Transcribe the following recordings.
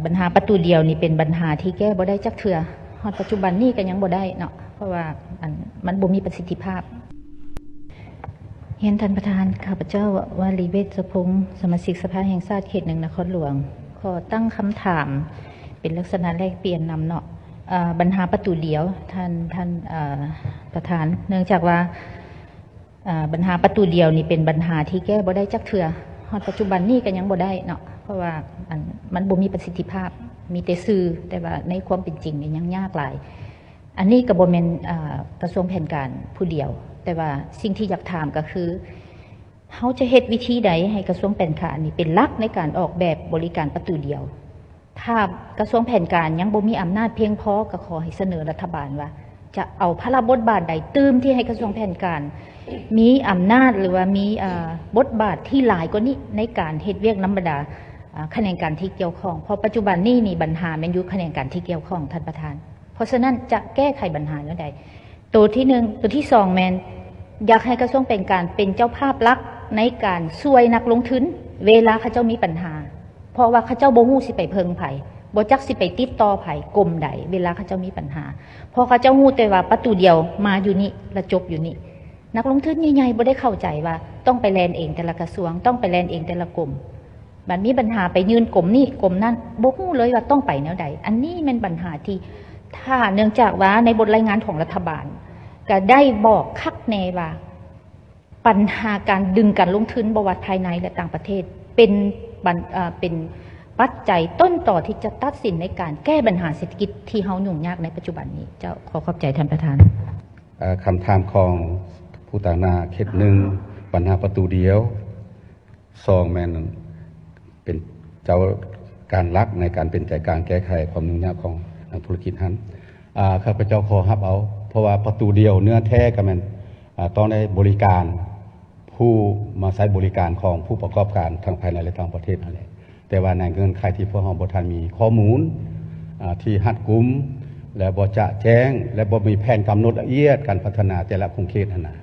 ບັນຫາປະຕູດຽວນີ້ເປັນບັນຫາທີ່ແກ້ບໍ່ໄດ້ຈັກເທື່ອ, ຮອດປັດຈຸບັນນີ້ກໍຍັງບໍ່ໄດ້ເນາະ, ເພາະວ່າອັນ ມັນບໍ່ມີປະສິດທິພາບ. ຮຽນທ່ານປະທານ, ຂ້າພະເຈົ້າ ວາລີ ເວດສະພົງ, ສະມາຊິກສະພາແຫ່ງຊາດເຂດໜຶ່ງນະຄອນຫຼວງ, ຂໍຕັ້ງຄຳຖາມເປັນລັກສະນະແລກປ່ຽນນຳເນາະ. ເອີ ບັນຫາປະຕູດຽວ ທ່ານ ທ່ານ ເອີ ປະທານ, ເນື່ອງຈາກວ່າ ເອີ ບັນຫາປະຕູດຽວນີ້ເປັນບັນຫາທີ່ແກ້ບໍ່ໄດ້ຈັກເທື່ອ, ຮອດປັດຈຸບັນນີ້ກໍຍັງບໍ່ໄດ້ເນາະ, ເພາະວ່າອັນ ມັນບໍ່ມີປະສິດທິພາບ, ມີແຕ່ຊື່, ແຕ່ວ່າໃນຄວາມເປັນຈິງນີ້ຍັງຍາກຫຼາຍ. ອັນນີ້ກໍບໍ່ແມ່ນ ເອີ ກະຊວງແຜນການຜູ້ດຽວ, ແຕ່ວ່າສິ່ງທີ່ຢາກຖາມກໍຄື ເຮົາຈະເຮັດວິທີໃດໃຫ້ກະຊວງແຜນການນີ້ເປັນຫຼັກໃນການອອກແບບບໍລິການປະຕູດຽວ? ຖ້າກະຊວງແຜນການຍັງບໍ່ມີອຳນາດພຽງພໍ, ກໍຂໍໃຫ້ສະເໜີລັດຖະບານວ່າ ຈະເອົາພາລະບົດບາດໃດຕື່ມທີ່ໃຫ້ກະຊວງແຜນການມີອຳນາດ ຫຼືວ່າມີ ເອີ ບົດບາດທີ່ຫຼາຍກວ່ານີ້ໃນການເຮັດວຽກນຳບັນດາ ເອີ ຂະແໜງການທີ່ກ່ຽວຂ້ອງ, ເພາະປັດຈຸບັນນີ້ນີ້ບັນຫາແມ່ນຢູ່ຂະແໜງການທີ່ກ່ຽວຂ້ອງ, ທ່ານປະທານ. ເພາະສະນັ້ນຈະແກ້ໄຂບັນຫາແນວໃດ? ໂຕທີໜຶ່ງ. ໂຕທີສອງແມ່ນ ຢາກໃຫ້ກະຊວງແຜນການເປັນເຈົ້າພາບຫຼັກໃນການຊ່ວຍນັກລົງທຶນເວລາເຂົາເຈົ້າມີບັນຫາ, ເພາະວ່າເຂົາເຈົ້າບໍ່ຮູ້ຊິໄປເພິ່ງໃຜ, ບໍ່ຈັກຊິໄປຕິດຕໍ່ໃຜ, ກົມໃດ ເວລາເຂົາເຈົ້າມີບັນຫາ, ເພາະເຂົາເຈົ້າຮູ້ແຕ່ວ່າປະຕູດຽວມາຢູ່ນີ້ ແລະ ຈົບຢູ່ນີ້. ນັກລົງທຶນໃຫຍ່ໆບໍ່ໄດ້ເຂົ້າໃຈວ່າຕ້ອງໄປແລ່ນເອງແຕ່ລະກະຊວງ, ຕ້ອງໄປແລ່ນເອງແຕ່ລະກົມ. ບັດມີບັນຫາໄປຍື່ນກົມນີ້ກົມນັ້ນ, ບໍ່ຮູ້ເລີຍວ່າຕ້ອງໄປແນວໃດ. ອັນນີ້ແມ່ນບັນຫາທີ່ ຖ້າເນື່ອງຈາກວ່າໃນບົດລາຍງານຂອງລັດຖະບານ ກະໄດ້ບອກຄັກແນ່ວ່າ ບັນຫາການດຶງການລົງທຶນ ບໍ່ວ່າພາຍໃນ ແລະ ຕ່າງປະເທດ ເປັນບັນ ເອີ ເປັນປັດໄຈຕົ້ນຕໍທີ່ຈະຕັດສິນໃນການແກ້ບັນຫາເສດຖະກິດທີ່ເຮົາຫຍຸ້ງຍາກໃນປັດຈຸບັນນີ້. ເຈົ້າ, ຂໍຂອບໃຈທ່ານປະທານ. ເອີ ຄຳຖາມຂອງຜູ້ຕາງໜ້າເຂດໜຶ່ງ ບັນຫາປະຕູດຽວ, ສອງແມ່ນເປັນເຈົ້າການຫຼັກໃນການເປັນໃຈກາງແກ້ໄຂຄວາມຫຍຸ້ງຍາກຂອງນັກທຸລະກິດຫັ້ນ. ອາ ຂ້າພະເຈົ້າຂໍຮັບເອົາ, ເພາະວ່າປະຕູດຽວເນື້ອແທ້ກໍແມ່ນ ອາ ຕ້ອງໄດ້ບໍລິການຜູ້ມາໃຊ້ບໍລິການຂອງຜູ້ປະກອບການທັງພາຍໃນ ແລະ ຕ່າງປະເທດຫັ້ນແຫຼະ. ແຕ່ວ່າໃນເງື່ອນໄຂທີ່ພວກເຮົາບໍ່ທັນມີຂໍ້ມູນ ອາ ທີ່ຮັດກຸມ ແລະ ບໍ່ຈະແຈ້ງ ແລະ ບໍ່ມີແຜນກຳນົດລະອຽດການພັດທະນາແຕ່ລະຂົງເຂດຫັ້ນນະ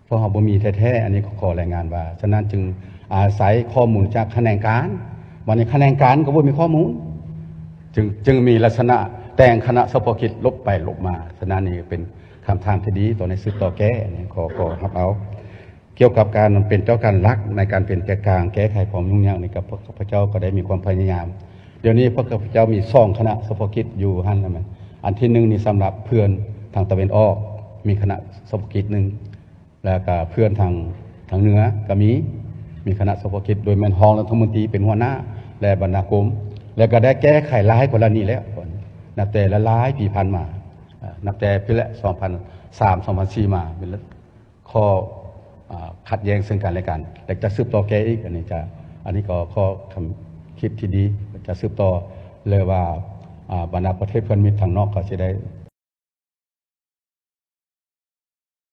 ພວກເຮົາບໍ່ມີແທ້ໆ. ອັນນີ້ກໍຂໍລາຍງານວ່າ ສະນັ້ນຈຶ່ງອາໄສຂໍ້ມູນຈາກຂະແໜງການ, ບັດນີ້ຂະແໜງການກໍບໍ່ມີຂໍ້ມູນ ຈຶ່ງ ຈຶ່ງມີລັກສະນະແຕ່ງຄະນະສະເພາະກິດຫຼົບໄປຫຼົບມາ. ສະນັ້ນນີ້ເປັນຄຳຖາມທີ່ດີ ຕ້ອງໄດ້ສືບຕໍ່ແກ້, ອັນນີ້ຂໍ ຂໍຮັບເອົາ. ກ່ຽວກັບການເປັນເຈົ້າການຫຼັກໃນການເປັນໃຈກາງແກ້ໄຂຄວາມຫຍຸ້ງຍາກນີ້ ກັບພວກຂ້າພະເຈົ້າກໍໄດ້ມີຄວາມພະຍາຍາມ. ດຽວນີ້ພວກຂ້າພະເຈົ້າມີສອງຄະນະສະເພາະກິດຢູ່ຫັ້ນ, ອັນທີໜຶ່ງນີ້ສຳລັບເພື່ອນທາງຕາເວັນອອກ ມີຄະນະສະເພາະກິດໜຶ່ງ, ແລ້ວກະເພື່ອນທາງ ທາງເໜືອກໍມີ ມີຄະນະສະເພາະກິດ ໂດຍແມ່ນຮອງລັດຖະມົນຕີເປັນຫົວໜ້າ ແລະ ບັນດາກົມ, ແລ້ວກໍໄດ້ແກ້ໄຂຫຼາຍກໍລະນີແລ້ວ ນັບແຕ່ຫຼາຍໆປີຜ່ານມາ, ເອີ ນັບແຕ່ພີ້ແຫຼະ ສອງພັນສາມ ສອງພັນສີ່ ມາ ເປັນຂໍ້ ອາ ຂັດແຍ້ງເຊິ່ງກັນແລະກັນ ແລະ ຈະສືບຕໍ່ແກ້ອີກ. ອັນນີ້ຈະ ອັນນີ້ກໍຂໍ້ຄຳຄິດທີ່ດີ ຈະສືບຕໍ່ ແລະ ວ່າ ອາ ບັນດາປະເທດເພື່ອນມິດທາງນອກກໍຊິໄດ້